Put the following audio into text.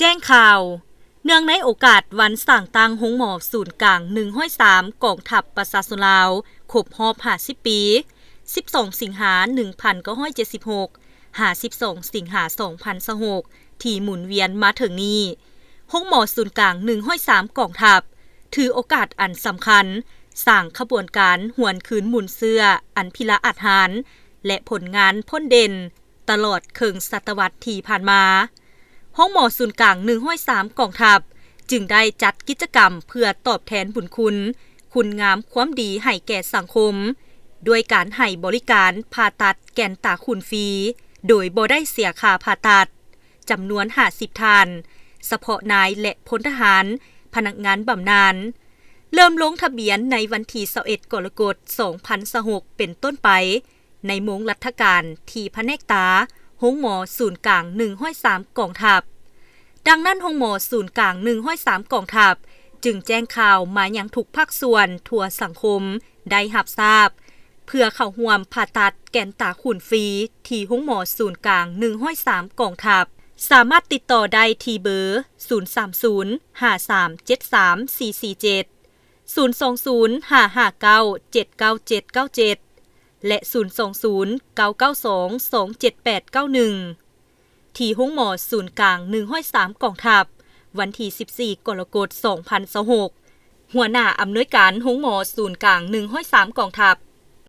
ແຈ້ງຂ່າວ ເນື່ອງໃນໂອກາດວັນສ້າງຕັ້ງໂຮງໝໍສູນກາງໜຶ່ງຮ້ອຍສາມ ກອງທັບປະຊາຊົນລາວ ຄົບຮອບຫ້າສິບປີ ສິບສອງ ສິງຫາ ໜຶ່ງພັນເກົ້າຮ້ອຍເຈັດສິບຫົກ ຫາ ສິບສອງ ສິງຫາ ສອງພັນຊາວຫົກ ທີ່ໝູນວຽນມາເຖິງນີ້, ໂຮງໝໍສູນກາງໜຶ່ງຮ້ອຍສາມ ກອງທັບ ຖືໂອກາດອັນສຳຄັນ ສ້າງຂະບວນການຫວນຄືນມູນເຊື້ອອັນພິລະອາດຫານ ແລະ ຜົນງານພົ້ນເດັ່ນ ຕະຫຼອດເຄິ່ງສະຕະວັດທີ່ຜ່ານມາ. ໂຮງໝໍສູນກາງໜຶ່ງຮ້ອຍສາມ ກອງທັບ ຈຶ່ງໄດ້ຈັດກິດຈະກຳເພື່ອຕອບແທນບຸນຄຸນ, ຄຸນງາມຄວາມດີໃຫ້ແກ່ສັງຄົມ, ດ້ວຍການໃຫ້ບໍລິການຜ່າຕັດແກ່ນຕາຂູນຟຣີ ໂດຍບໍ່ໄດ້ເສຍຄ່າຜ່າຕັດ ຈຳນວນຫ້າສິບທ່ານ, ສະເພາະນາຍ ແລະ ພົນທະຫານ, ພະນັກງານບຳນານ. ເລີ່ມລົງທະບຽນໃນວັນທີຊາວເອັດ ກໍລະກົດ ສອງພັນຊາວຫົກ ເປັນຕົ້ນໄປ ໃນໂມງລັດຖະການທີ່ພະແນກຕາ ໂຮງໝໍສູນກາງໜຶ່ງຮ້ອຍສາມ ກອງທັບ. ດັ່ງນັ້ນ ໂຮງໝໍສູນກາງໜຶ່ງຮ້ອຍສາມ ກອງທັບ ຈຶ່ງແຈ້ງຂ່າວມາຍັງທຸກພາກສ່ວນທົ່ວສັງຄົມໄດ້ຮັບຊາບ ເພື່ອເຂົ້າຮ່ວມຜ່າຕັດແກ່ນຕາຂູນຟຣີ ທີ່ໂຮງໝໍສູນກາງໜຶ່ງຮ້ອຍສາມ ກອງທັບ. ສາມາດຕິດຕໍ່ໄດ້ທີ່ເບີ ສູນສາມສູນ ຫ້າສາມເຈັດສາມສີ່ສີ່ເຈັດ, ສູນສອງສູນ ຫ້າຫ້າເກົ້າ ເຈັດເກົ້າເຈັດເກົ້າເຈັດ ແລະ ສູນສອງສູນ ເກົ້າເກົ້າສອງ ສອງເຈັດແປດເກົ້າໜຶ່ງ ທີ່ໂຮງໝໍສູນກາງໜຶ່ງຮ້ອຍສາມ ກອງທັບ ວັນທີສິບສີ່ ກໍລະກົດ ສອງພັນຊາວຫົກ. ຫົວໜ້າອຳນວຍການໂຮງໝໍສູນກາງໜຶ່ງຮ້ອຍສາມ ກອງທັບ